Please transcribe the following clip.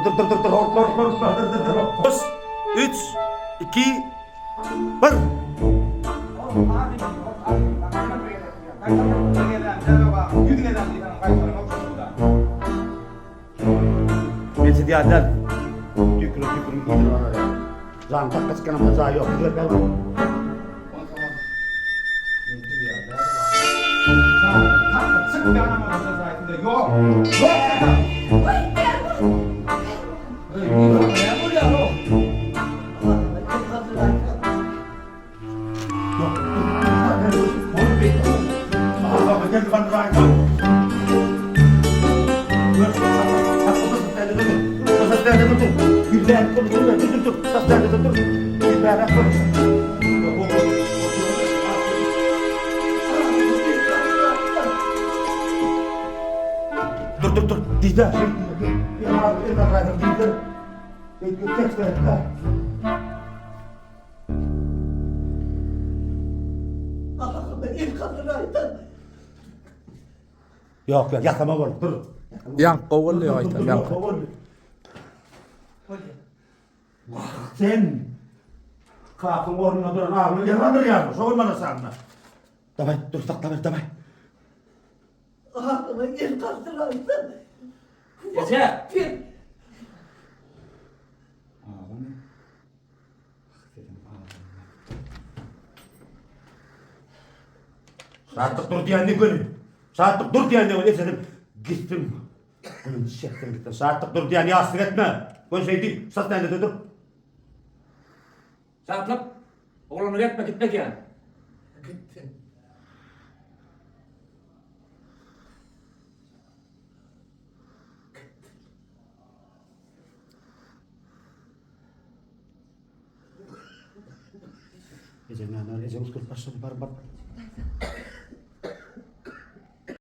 Dur dur dur dur dur dur dur dur dur dur. Bas. 3 2 1 Men sizi ýadar. Tükürip tükürip gidiň olara. Jan takka çykanam jaý ýok. Gidiber bäri. Dur dur dur. Dide. Ýok, ýok, ýasama bol, dur. Ýaňky gowy boldy ýok aýtam, ýaňky. Wah, sen kafyň ornunda duran aglyny ýer galdyrýarmy? Şo gün bana şanyna. Daway, dur, sakla ber, daway. Aglyna el galdyraýsam. Eje! Sen Agamy? Şatlyk dur diýende göni. Şatlyk dur diýende göni esedim. Gitdim. Göni şähden gitdim. Şatlyk dur diýen ýassyk etme. Göni şeý diýip, sat diýende dur. Şatlyk, oglanlyk etme, gitme diýen. Gitsin. Ejeň ýanyna, ejeň üsgürip başlady, bar, bar.